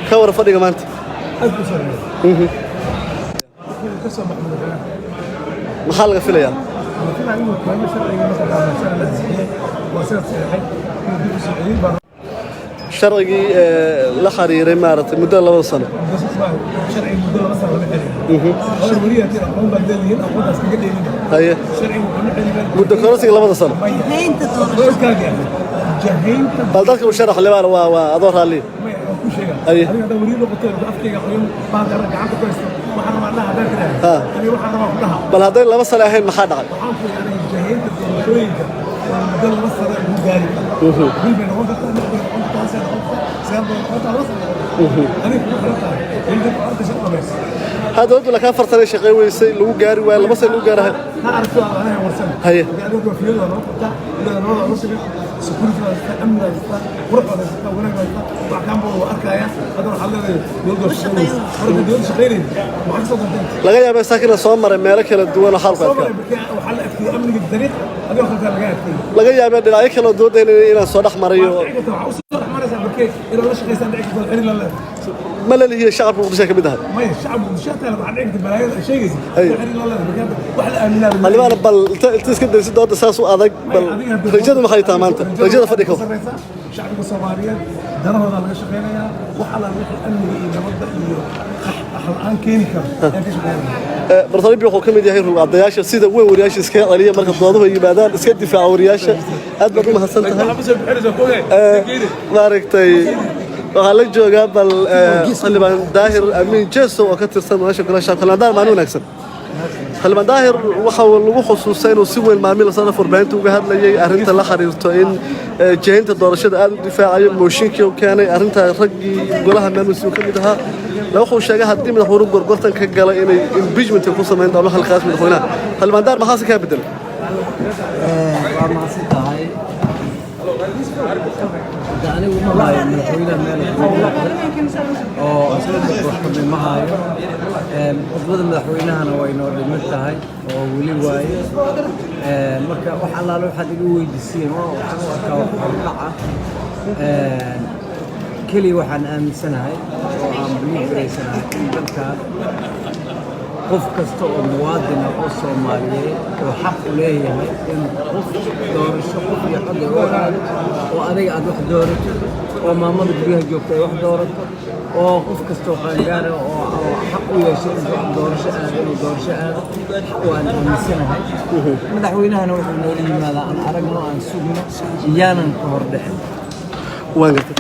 Ka waran fadhiga maanta? Aad u sarreeya. Wuxuu ka soo baxay madaxweynaha. Maxaa laga filayaa? Waxaa filaya inuu keeno sharciga mataqaanaa sharci la ansixiyey, waa sida saxeexay, inuu dib u soo celiyey baa. Sharcigii la xiriiray maaragtay muddada 2da sano. Sharciga muddo 2 sano lama xiriiro. Hore weli haddii aqoon baad leedihiin, aqoontaas kaga dheelina. Sharciga wuxuu la xiriiraa Muddo kororsiga 2da sano. Jahaynta doorashada. Jahaynta. Bal dadka u sharax, xildhibaan, waa adoo raalli. Maya, waan ku sheegaa. Adiga haddaa weli noqoto, afkayga qoyan baan gacanta ku haysto, waxaan rabaa dhaha haddaan tidhaahdo, aniga waxaan rabaa ku dhaha. Bal hadday 2 sano ahayn, maxaa dhacay? Waxaan ku yidhi aniga, jahaynta doorashooyinka waa muddo 2 sano lagu gaari karo. Bil bay noqon kartaa, 6 bay noqon kartaa, hal sano noqon kartaa, 9 bay noqon kartaa, 2 sano noqon kartaa. Adiga kugu xiran tahay in dadku arka shaqo dhamayso. Hadda dowladdu laakiin 4 sano ay shaqayn weysay, lagu gaari waayo, 2 sano lagu gaarahay. Ha aragto anaga warsan. Marka adiga fiilada waa noo qabtaa, ilaa nabada waa sugan, security waa haystaa, amni waa haystaa, qurux waa haystaa, wanaag waa haystaa, wax kaanba waa arkaya. Hadda waxaad leedahay dowladda waa shaqaynaysa. Marka dowladda shaqaynaysa, maxaa ka soo dantay? Laga yaabaa saakina soo maray meelo kala duwan oo xaalku soo adkaa. Maray markii waxaa la adkeeyey amniga dariiqa, adigoo khaltaa laga adkeeyey. Laga yaabaa dhinacyo kale oo dowladda inaan soo dhex marayo. Waa dhici karta, waxaa usoo dhex maraysaa markee inaad la shaqaysaan dhici karta, xiriir la leedahay. Ma la lihiyo shacabka Muqdisho ka mid ahay. Maya, shacabka Muqdisho taa waxaa dhici karta balaayada ay sheegaysa xiriir la leedahay, marka wax la aaminaa. Xildhibaan, bal inta iska daysid dooda saas u adag, bal rajadu maxay tahay maanta? Rajada fadhiga? Shacbiga Soomaaliyeed danahooda laga shaqaynayaa. Wax alla wixii amniga iyo nabadda iyo qax la'aan keeni karo ayaan ka shaqaynaya. Bartalibi wuxuu ka mid yahay rugcadayaasha sida weyn wariyaasha iskaga celiya marka dooduhu ay yimaadaan, iska difaaca wariyaasha. Aad baad u mahadsan tahay. Maaragtay, waxaa la joogaa bal xildhibaan Daahir Amiin Jesow oo ka tirsan madasha golaha shacabka. Xildhibaan Daahir, maalin wanaagsan. Xildhibaan Daahir waxa uu lagu xusuustay inuu si weyn maalmihi lasoo dhaaf warbaahinta uga hadlayay arrinta la xiriirto in jihaynta doorashada aad u difaacayo, mooshinkii uu keenay arrinta raggii golaha maamusi uu ka mid ahaa. Wuxuu sheegay haddii madaxweynuhu gorgortan ka gala inay impeachment ku samayn doono halkaas madaxweynaha. Xildhibaan Daahir, maxaa si kaa bedelay? Waa mahadsan tahay. Hadda anigu ma hayo madaxweynaha meel oo asla wax ma hayo. Khudbada madaxweynahana way noo dhiman tahay oo weli waaye. Marka wax allaale waxaad iga weydiiseen waa waxaan u arkaa wax hordhac ah. Keliya waxaan aaminsanahay oo aan believe garaysanahay in dalkan qof kasta oo muwaadin ah oo Soomaaliyeed oo xaq u leeyahay in qof doorasho qof iyo cod ay u aado, oo adiga aad wax doorato, oo maamada guryaha joogta ay wax doorato, oo qof kasta oo qaangaara oo xaq u yeeshay in wax doorasho aado, inuu doorasho aado, waan aaminsanahay. Madaxweynahana wuxuu noola yimaadaa aan aragno, aan sugno, iyaanan ka hor dhicin. Waan gartay.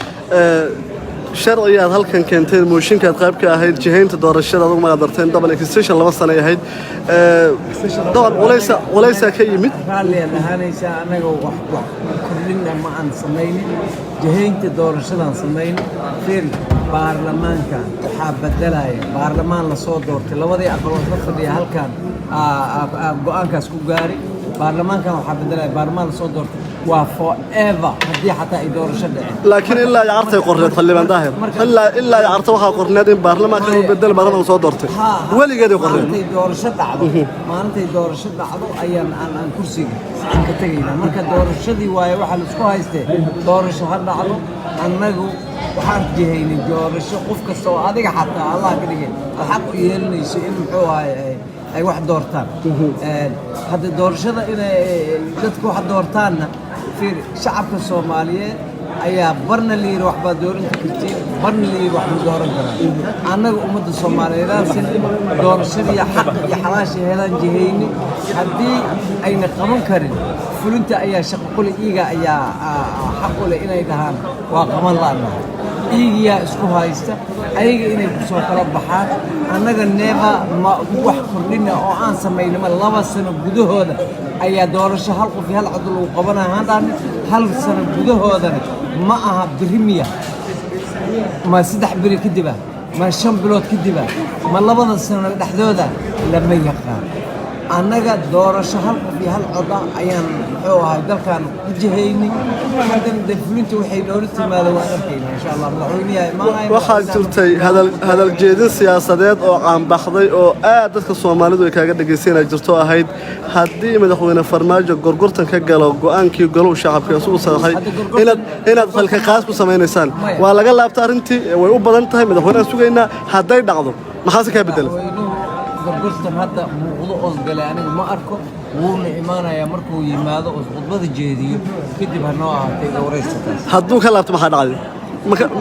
Sharciga aad halkan keenteen, mooshinkaad qayb ka ahayd, jihaynta doorashada aad ugu magac darteen double extension, 2 sano ay ahayd. Dabcan culaysaa ka yimid. Raalli aad ahaanaysaa. Annaga wax kordhinna ma aan samaynin, jahaynta doorashadaan samaynin. Fiiri, baarlamaanka waxaa bedelaya baarlamaan lasoo doortay, labadii aqal oo isla fadhiya halkan go'aankaas ku gaari. Baarlamaankan waxaa bedelaya baarlamaan lasoo doortay, waa forever haddii xataa ay doorasho dhicin. Laakiin ilaa iyo Cartay qorneed, xildhibaan Daahir, ilaa iyo Carta waxaa qorneed in baarlamaanka inuu bedelo baarlamaanka soo doortay. Weligeeday qorneed. Maalintay doorasho dhacdo ayaan aan kursiga aan ka tegaynaa. Marka doorashadii waaye waxaa laisku haystee, doorasho ha dhacdo. Annagu waxaan jihaynay doorasho qof kasta oo adiga xataa Allah ka dhigay aad xaq u yeelanayso in muxuu ahay ay wax doortaan. Hadda doorashada inay dadku wax doortaanna, fiir, shacabka Soomaaliyeed ayaa barna la yidhi waxbaad dooran kartiin, barna la yidhi wax ma dooran karaan. Annaga ummadda Soomaaliyeed doorashadii xaq iyo xalaasha helaan jihayni. Haddii ayna qaban karin, fulinta ayaa shaqo qole, iiga ayaa xaq u leh inay dhahaan waa qaban la'nahay. Iigiyaa isku haysta ayaga inay ku soo kala baxaan. Annaga neeba ma wax kordhina oo aan samaynima. 2 sano gudahooda ayaa doorasho hal qof iyo hal cod lagu qabanaya handaan. Hal sano gudahoodana ma aha biri miya, ma 3 beri kadiba, ma 5 bilood kadiba, ma 2da sano dhexdooda, lama yaqaan. Annaga doorasho hal qof iyo hal cod ah ayaan muxuu ahay dalkan ku jihaynay. Haddana dee fulinta waxay noola timaado waan arkaynaa, insha Allah. Madaxweynaha imaanaya. Waxaa jirtay hadal jeedin siyaasadeed oo caanbaxday oo aad dadka Soomaalidu ay kaaga dhegaysanaa jirto, ahayd haddii madaxweyne Farmaajo gorgortan ka galo go-aankii goluhu shacabka isugu saxay inaad xilka qaas ku samaynaysaan. Maya. Waa laga laabta arrintii, way u badan tahay madaxweynehan sugaynaa. Hadday dhacdo, maxaase kaa bedela? Madaxweynuhu gorgortan hadda muuqdo oos galay aniga ma arko. Wuuna imaanayaa. Markuu yimaado oo khudbada jeediyo kadib ha noo ahaatay waraysta taas. Hadduu ka laabto, maxaa dhacday?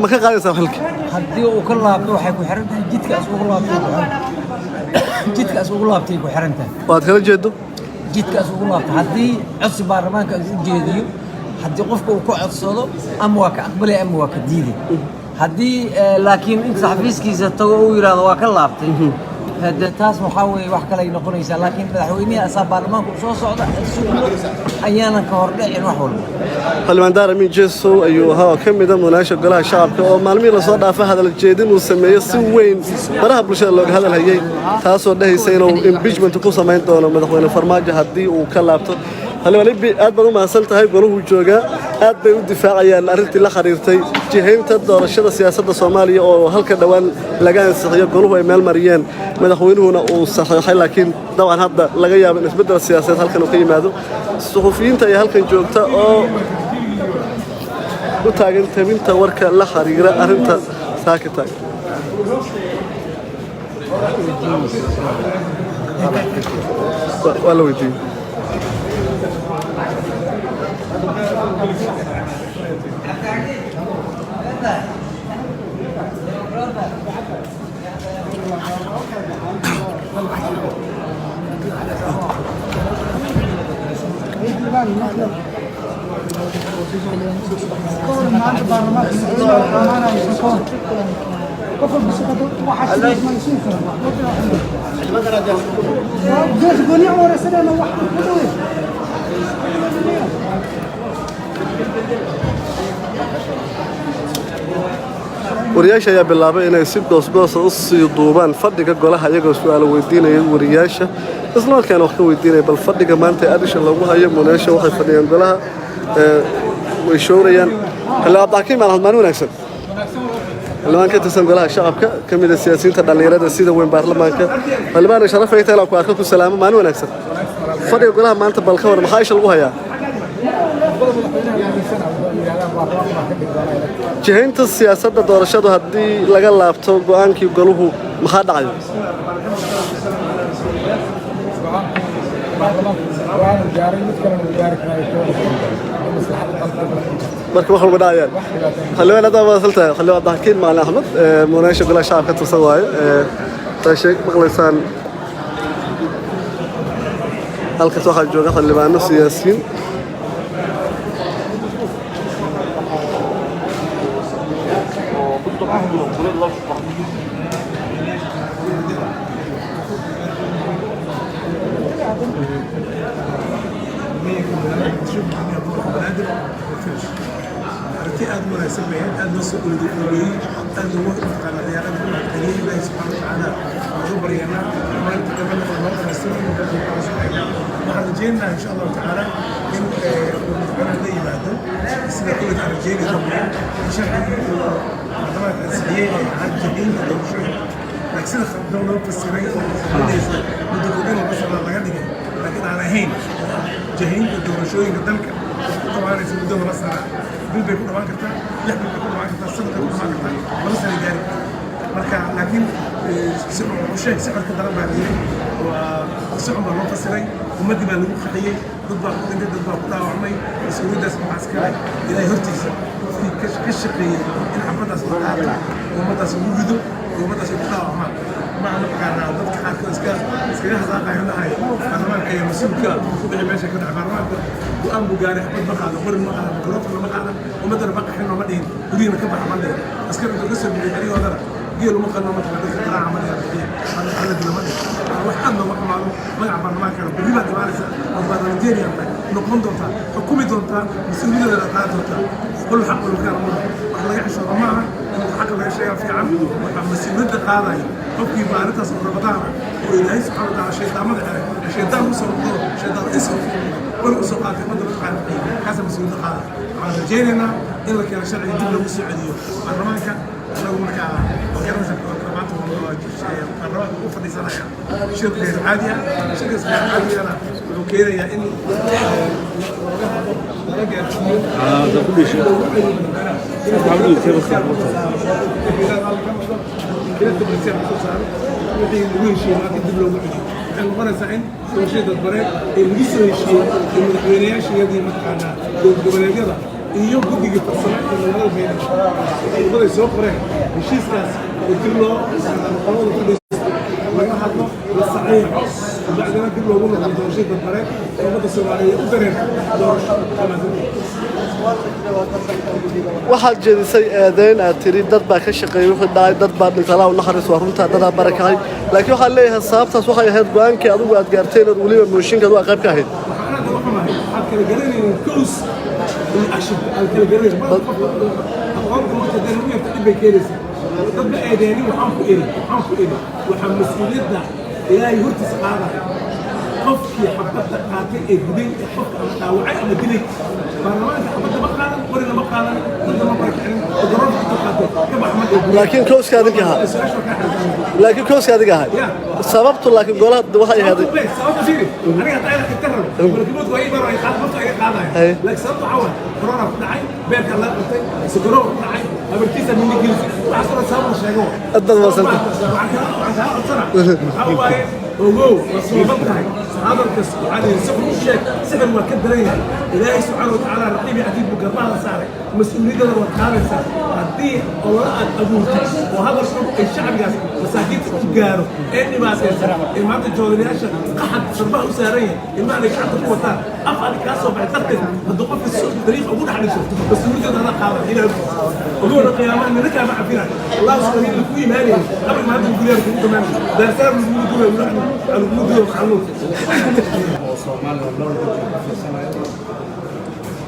Ma ka qaadaysaa xilka? Haddii uu ka laabto, waxay ku xiran tahay jidkaas ugu laabtay ku xiran, jidkaas ugu laabtay ku xiran tahay. Waad kala jeedo. Jidkaas ugu laabto, haddii codsi baarlamaanka u jeediyo, haddii qofka uu ka codsado, ama waa ka aqbalay ama waa ka diiday. Haddii laakiin inta xafiiskiisa tago uu yidhaahdo waa ka laabtay, dee taas waxaa weeye wax kale ay noqonaysaa. Laakiin madaxweynihi asaa baarlamaanka u soo socda sugno, ayaanan ka hor dhicin wax walba. Xildhibaan Daar Amiin Jesow ayuu ahaa, oo ka mid ah mudanayaasha golaha shacabka, oo maalmihii lasoo dhaafay hadal jeedin uu sameeyey si weyn baraha bulshada looga hadalhayay, taasoo dhehaysa inuu impeachment ku samayn doono madaxweyne Farmaajo haddii uu ka laabto. Xildhibaan Ibi, aad baad u mahadsan tahay. Golahu joogaa, aad bay u difaacayaan arrintii la xiriirtay jihaynta doorashada siyaasadda Soomaaliya oo halka dhowaan laga ansixiyo, goluhu ay meel mariyeen, madaxweynuhuna uu saxiixay. Laakiin dabcan hadda laga yaabo in isbeddel siyaasadeed halkan uu ka yimaado. Suxufiyiinta ayaa halkan joogta oo u taagan tabinta warka la xiriira arrinta saaka taagan. Waa la weydiiyey. Wariyaasha ayaa bilaabay inay si goosgoosa u sii duubaan fadhiga golaha, iyagoo su-aalo weydiinaya wariyaasha, isla markaana wax ka weydiinaya bal fadhiga maanta ee adisha lagu hayo. Munaasha waxay fadhiyaan golaha, way showrayaan. Xildhibaan Cabdixakiim Maalxad, maalin wanaagsan. Xildhibaan ka tirsan golaha shacabka, ka mid ah siyaasiyiinta dhallinyarada sida weyn baarlamaanka. Xildhibaan, sharaf ay tahay inaan ku arko, ku salaamo. Maalin wanaagsan. Fadhiga golaha maanta bal ka war, maxaa isha lagu hayaa? Jihaynta siyaasadda doorashadu haddii laga laabto go-aankii goluhu, maxaa dhacayo? Marka wax walba dhacayaan, xildhibaan, aad baa mahadsan tahay. Xildhibaan Cabdixakiin Maalin Axmed, mudanayaasha golaha shacabka ka tirsan waaye. Taa sheeg maqlaysaan, halkaas waxaa jooga xildhibaano, siyaasiyiin. Aragti aad u wanaagsan bay ahayd, aad noo soo dhaweeyey, aad noogu mataqaanaa ciyaarada ku mahadceliyey. Ilaahi subxaana watacaala waan u baryaynaa maalinta gabadha noo dhamaystiro inuu dalka kala soo. Waxaan rajaynaynaa insha Allahu tacaala in uu madaxweynaha la yimaado sida kullid aan rajaynayno in sharcigii uu baarlamaanka ansixiyey ee ahaa jihaynta doorashooyinka, laakiin sida khaldan loo fasiray oo sameynaysa muddo kordhin laba sano laga dhigay, laakiin aan ahayn, oo ah jahaynta doorashooyinka dalka oo ku dhammaanaysa muddo 2 sano. Bil bay ku dhamaan kartaa, 6 bil bay ku dhamaan kartaa, sanad bay ku dhamaan kartaa, 2 sano gaari kartaa. Marka laakiin si u sheeg sicirka daran baa la yiri, waa si xun baa loo fasiray, ummaddii baa lagu qaxiyey, dad baa ku dhintay, dad baa ku dhaawacmay. Mas-uuliyaddaas maxaa iskale? Ilaahay hortiisa qofkii ka shaqeeyey in xabaddaas la qaato oo ummaddaas lagu rido oo ummaddaas ay ku dhaawacmaan, ma mataqaanaa dadka qaarkood iskaga hasaaqayo dhahay baarlamaanka ayaa mas-uulka wixii meesha ka dhacay. Baarlamaanka go-aan buu gaaray, xabad ma qaadan, qorin ma qaadan, mikrofon ma qaadan, ummaddana ma qaxin, ma dhihin guryihiina ka baxa ma dhihin, askar intuu ka soo bixiyay xeryahoodana geel uma qalno, mataqaan dadka garaaca ma dhihin, bixiya hala dilo ma dhihin. Wax aad looga xumaado magaca baarlamaankana berri baad imaanaysa oo baarlamentarian noqon doontaa, xukumi doontaa, mas-uuliyadeeda qaadi doontaa. Qul xaq walkaana mada wax laga xishoodo maaha in xaqa laga sheegaa fiican. Waxaa mas-uuliyadda qaadaya qofkii maalintaas oo Ramadaan ah oo Ilaahay subxana wataala shaydaamada xiray, shaydaan usoo noqdo, shaydaan is weli usoo qaatay ummadda mataqaana, kaasa mas-uuliyadda qaadaya. Waxaan rajaynaynaa in la keeno sharciga dib loogu soo celiyo baarlamaanka. Anagu markaa garanaysa, maanta baarlamaanka u fadhiisanaya shir geyr caadi ah. Shirkaas geyr caadigana wuxuu keenayaa in looga hadlo, lala gaarsiiyo, loogu celiyo madaxweynaha wixii lagu heshiiyey maanta dib loogu celiyo. Waxay noqonaysaa in doorashada dadbareed ee lagu soo heshiiyey ee madaxweynayaashayadii mataqaanaa dowlad goboleedyada iyo guddigii farsamo ee magaalada Baydhabo qodobbaday soo qoreen, heshiiskaas oo dib loo qolada fadhiisto, laga hadlo, la saxiixo, bacdina dib loogu noqdo doorashada dadbareed ee ummadda Soomaaliyeed u dareerto doorasho. Waxaad jeedisay eedeyn, aad tiri dad baa ka shaqeeyey wixii dhacay, dad baa dhintay, Allah u naxariis, waa runtaa, dadaa barakacay, laakiin waxaan leeyahay sababtaas waxay ahayd go-aankii adigu aad gaarteen ood weliba mooshinkaad waa qayb ka ahayd. Waxaan aad uga xumahay, waxaad kala garanaynin cause iyo action aad kala garanaynin. Marka qofka aqoonta marka dee lagu yarta dhib bay keenaysaa. Dad ma eedeenin. Waxaan ku eri waxaa mas-uuliyadda Ilaahay hortiisa qaadaya qofkii xabadda qaatay ee guday ee qofka ama dhaawacay ama dilay. Baarlamaanka xabadda ma qaadan, qorina ma qaadan, dadna ma barakicinin oo garoonka intuu qaatay ka bax ma Laakiin cause-ka adinka ahaa. Su-aasha kaa xirsan. Laakiin cause-ka adiga ahay. Yeah. Sababtu laakiin golaha waxay ahayd Sababta fiiri, aniga hadda ayada inta rabo malakimoodku waa ii baro ay qaad naftu iga qaadaya. Haye. Laakiin sababta waxaa waaye corona ku dhacay, beerka laga qabtay, sokorow ku dhacay, habartiisa mindi gelisay, waxaas oo dhan sabab la sheego. Aad baad mahadsantahay. Waxaan kaa codsana waxaa waaye, ogow waa sooban tahay hadalkas. Waxaa la yidhi sixir u sheeg, sixir waa ka daran yahay. Ilaahay subxaana watacaala raqiibi catiid buu garbaha la saaray, mas-uuliyaddana waad qaadaysaa haddii olole aad abuurtid oo hadal xun ay shacbigaas masaakiinta u gaaro ee dhibaataysan ee maanta joodariyaasha qaxad sarbaha u saaran yahay, ilmaha ay gacanta ku wataan, af adig kaa soo baxay darteed hadduu qofka dariiqa ugu dhex dhinto, mas-uuliyaddeeda adaa qaadan. Ilaahay ogowna qiyaamaha nina kaama cafinayo. Allah subhanahu ku imaanaya qabriga maanta guryaha kugu damaanay, Daarsalaam lagugu duway, lagugu duway macluum. Oo Soomaaliya oo meel walba ku fiirsanayo,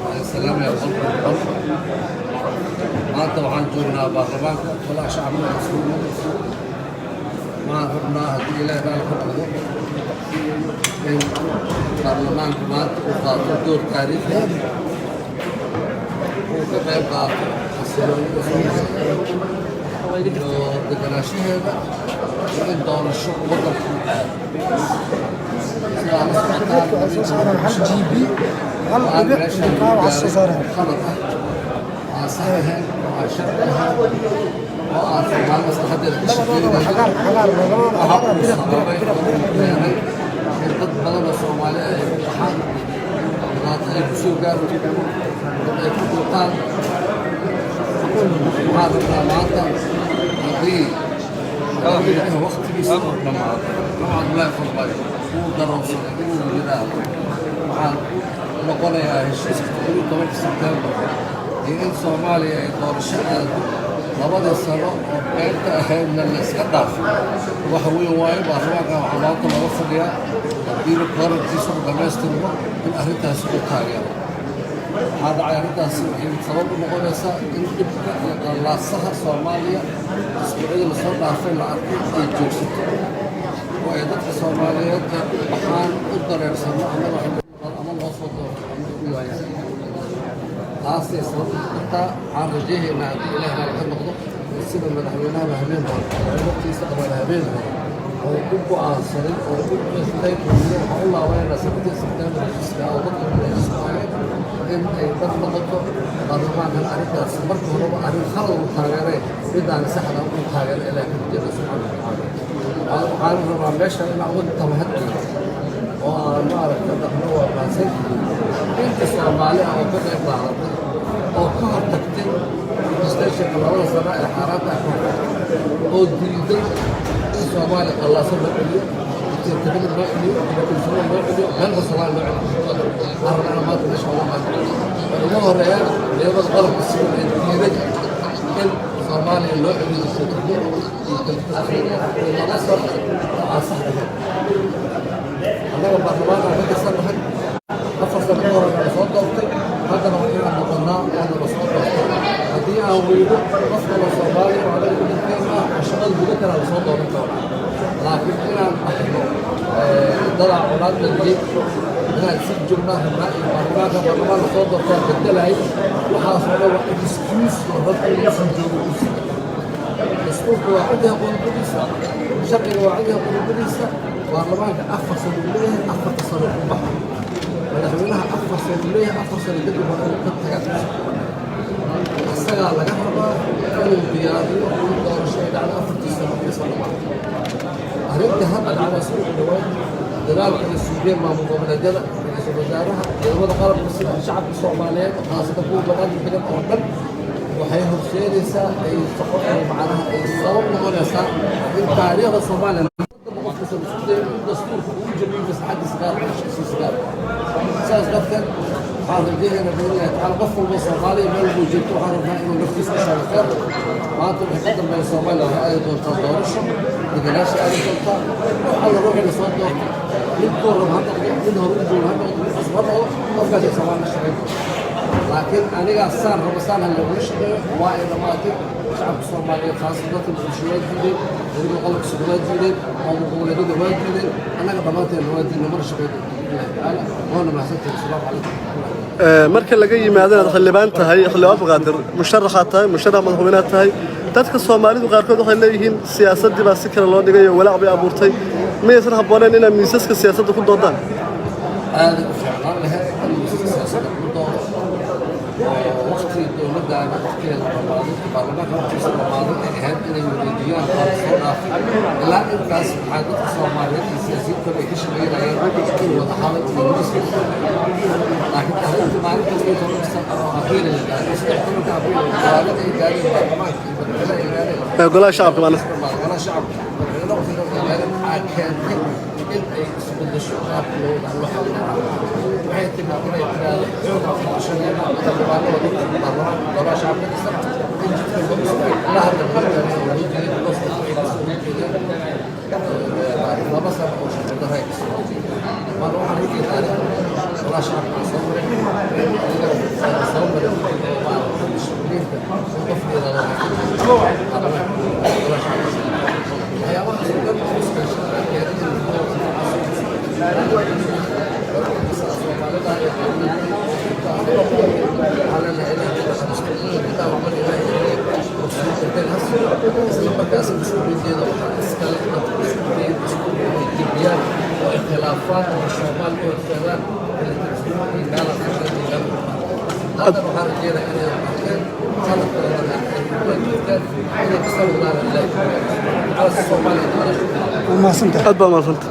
waxaan salaamaya 100%. Maanta waxaan joognaa baarlamaanka, golaha shacabka isugu. Waxaan rabnaa, haddii Ilaahay raali ka noqdo, in baarlamaanku maanta uu qaato door taariikhi ah, uu ka qayb qaato xasiloonida Soomaaliya iyo deganaanshaheeda iyo in doorasho waddanku u aado. Sidaa la socotaan, aan meesha lagu gaaray khalad ah, aan sax ahayn oo aan sharci ahayn oo aan Soomaali maslaxadeeda ka shaqeynaynin, waxa uu sababay oo uu keenay in dad badan oo Soomaali ah ay ku baxaan, dhibaato ay ku soo gaarto, dad ay ku dhintaan. Waxaan rabnaa maanta haddii madaxweynaha waqtigiisa uu dhammaado, Maxamed Cabdullaahi Farmaajo uu daroonsaday inuu yidhaahdo waxaan u noqonayaa heshiiska 17-ka Sebtembar iyo in Soomaaliya ay doorasho aado, labadii sano oo beenta ahaydna la iska dhaafo, waxa weyn waayo baarlamaanka waxaa maanta looga fadhiyaa, haddiiba koorankiisa uu dhammaystirmo, in arrintaasi uu taageero. Waxaa dhacay arrintaasi waxay sabab u noqonaysaa in dhibka iyo qallaasaha Soomaaliya isbuucyadii lasoo dhaafay la arkay ay joogsato oo ay dadka Soomaaliyeed waxaan u dareersanno annaga ama loo soo doorto ama u waayaan. Taasay sabab u kartaa. Waxaan rajaynaynaa, haddii Ilaah raali ka noqdo, in sida madaxweynaha habeen hore waqtigiisa dhammaan habeen hore oo u go'aansaday oo u qirtay, waxaan u laabanaynaa 17 Sebtembar heshiiska oo dadka heshiiska ahayd, in ay dad noqoto baarlamaankan arrintaas marka horeba arrin khalad uu taageeray, midaan saxda uu taageeray Ilaah ka jeeda subxaana watacaala. Waxaan rabaa meeshan inaan uga tamahad celiyo oo aan maaragta dhaqno waa mahadsantihiin inta Soomaali ah oo ka qayb qaadatay oo ka hortagtay legislationka labada sano ee xaaraanta ah, ka hortagtay oo diiday in Soomaaliya qallaaso loo celiyo, dictatornimada loo celiyo, dictatornimo loo celiyo, meel kasta Soomaaliya loo celiyo. Waxaan rabnaa inaan maanta meesha uga mahad celiyo oo ugu horeeyaan ciidamada qalabka sida ee diiday in Soomaaliya loo celiyo dictatornimo iyo 2 sano oo aan sax ahayn. Annaga baarlamaanka ka tirsannahay, 4 sano ka hor nala soo doortay, haddana waa inaan noqonnaa oo nala soo doortay. Haddii aan weyno qof kaloo Soomaaliya oo anaga Labaad dhaliyey inaan si joognaa rabnaa iyo baarlamaanka baarlamaan lasoo doortaa bedelay. Waxaasoo dhan waa excuse oo dadka lagu sii joogo kursiga. Dastuurka waa cad yahay qodobadiisa, sharciga waa cad yahay qodobadiisa. Baarlamaanka 4 sano uu leeyahay, 4-ta sano ku baxa. Madaxweynaha 4 sano uu leeyahay, 4 sano kadib waa inuu ka tagaa. Isagaa laga rabaa inuu diyaariyo in doorasho ay dhacdo 4-tii sano kasa dhamaato. Arrintii hadda dhacda si ugu dhawaad dadaalka la suugeen maamul goboleedyada, ra-iisul wasaaraha, ciidamada qalabka sida, shacabka Soomaaliyeed, khaasatan kuwa banaadir degan oo dhan, waxay horseedaysaa ay soqo ay macnaha ay sabab noqonaysaa in taariikhda Soomaaliya qofkasta isku dayo in dastuurka uu jabiyo maslaxadiisa gaarka, shakhsiisa gaarka. Saas darteed waxaan rajaynaynaa biidnillahi tacaala qof walba Soomaaliya meel walbuu joogto, waxaan rabnaa inuu naftiisa u sheego khayr. Maanta wixii ka dambeeya Soomaaliya waxay aadi doontaa doorasho, deganaasha aadi doontaa. Wax alla ruuxii lasoo doorto, mid kuu rabo ha noqdo, mid hore u joogo ha noqdo, mid cusub ha noqdo, qofkaasay Soomaaliya la shaqayn doonta. Laakiin anigaa saan rabo, saan ha lagula shaqeeyo, waa ay dhammaatay. Shacabka Soomaaliyeed, khaasatan dadka Muqdisho, waa diideen. Ciidamada qalabka sida waa diideen, maamul goboleedyada waa diideen, annaga dhammaanteedna waa diidnay. Mana shaqayn doonto biidnillahi tacaala. Waana mahadsantahay. Asalaamu calaykum. Marka laga yimaado inaad xildhibaan tahay, xildhibaan Cabdiqaadir, musharaxaad tahay, musharax madaxweynaad tahay, dadka Soomaalidu qaarkood waxay leeyihiin siyaasaddii baa si kale loo dhigay oo walaac bay abuurtay. Miyaysan habbooneen inaad miisaska siyaasadda ku doodaan? Aaday u fiicnaan lahayd in miisaska siyaasadda ku doodo oo waqtigii dowladdaana waqtigeeda dhammaaday, baarlamaanka waqtigiisa dhammaaday, ay ahayd inay wareejiyaan. Waa soo dhaafay. Ilaa intaas waxaa dadka Soomaaliyeed iyo siyaasiyiinta ay ka shaqaynayeen in wada hadal iyo miis lagu doodo. Laakiin arrintii maalinta 12-ka Abriil la gaaray, 13-ka Abriil go'aanada ay gaareen baarlamaanka iyo madaxweynaha ay gaareen Golaha shacabka maana. Golaha shacabka, madaxweynaha waqtiga ay gaareen, waxaa keentay in ay isbedesho qaabka loo loo xalinayo. Waxay timid inay tiraahdo xooga doorashadeena xildhibaanada, dadka baarlamaanka golaha shacabka dhisan in jidka loo istaago. Ilaa hadda markan loo diiday because waxay kasoo horjeedeen 2 sano oo shaqo darro ay kasoo horjeedeen. Maana waxaan u taariikhda golaha shacabka soo maray, aniga soo maray oo maaragtay mas-uuliyiinta in qof yidhaahdo baarlamaanka golaha shacabka. Waxyaabahaas oo dhan oo iskaashadaa keenay in Soomaalida ee waxaa leenahay Ilaahay naxariisto, intaa waxban Ilaahay isla markaas mas-uuliyaddeeda waxaa iskale dadka isku dayay dastuurka inay jebiyaan oo ay khilaafaan oo Soomaali u horseedaan militarismo iyo meelaan ka shaqeyn iyo meel haddana waxaan rajeynaya inay arkeen qaladkoodana ay ku waajibtaan inay kasoo wadaan Ilaahay cala Soomaaliya doorasho. Aad baa mahadsanta.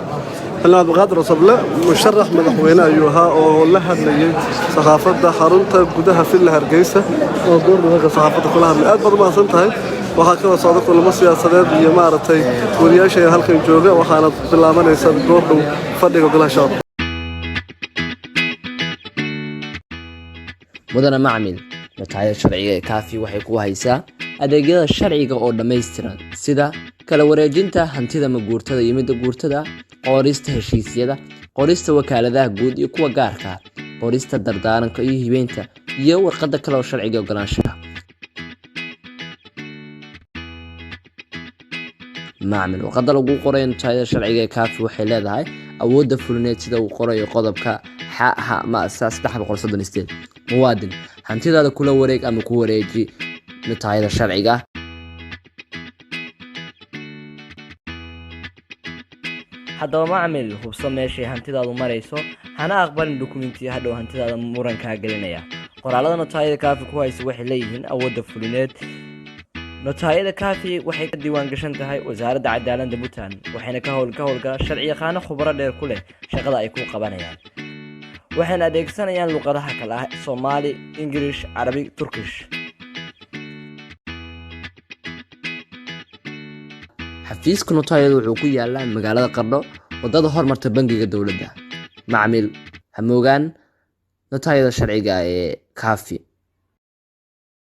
Xildhibaan Cabdiqaadir Cosoble, musharax madaxweyne ayuu ahaa oo la hadlayay saxaafadda xarunta gudaha Villa Hargeysa oo goor halka saxaafadda kula hadlay. Aad baad u mahadsan tahay. Waxaa kaloo socda kulamo siyaasadeed iyo maaragtay wariyaasha ayaa halkan jooga, waxaana bilaabanaysa goor dhow fadhiga golaha shacabka. Mudane macmil, nataayada sharciga ee Kaafi waxay ku haysaa adeegyada sharciga oo dhammaystiran, sida kala wareejinta hantida maguurtada iyo midda guurtada, qorista heshiisyada, qorista wakaaladaha guud iyo kuwa gaarka ah, qorista dardaaranka iyo hibeynta, iyo warqadda kale oo sharciga ogolaanshaha. Macmil, warqadda lagu qorayo nataayada sharciga ee Kaafi waxay leedahay awoodda fulineed sida uu qorayo qodobka x h ma 338. Muwaadin, hantidaada kula wareeg ama ku wareeji nataayada sharciga. Haddaba macmil, hubso meeshay hantidaadu marayso, hana aqbalin dukumentiya hadhow hantidaada murankaa gelinaya. Qoraalada notaayada Kaafi ku haysa waxay leeyihiin awoodda fulineed. Notaayada Kaafi waxay ka diiwaan gashan tahay Wasaaradda Cadaaladda Puntland, waxayna ka howlgala sharci yaqaano khubaro dheer ku leh shaqada ay ku qabanayaan, waxayna adeegsanayaan luqadaha kale ah Soomaali, Ingirish, Carabi, Turkish. Xafiiska notaayada wuxuu ku yaalaa magaalada Qardho, wadada hormarta bangiga dowladda. Macmil, hamoogaan notaayada sharciga ee Kaafi.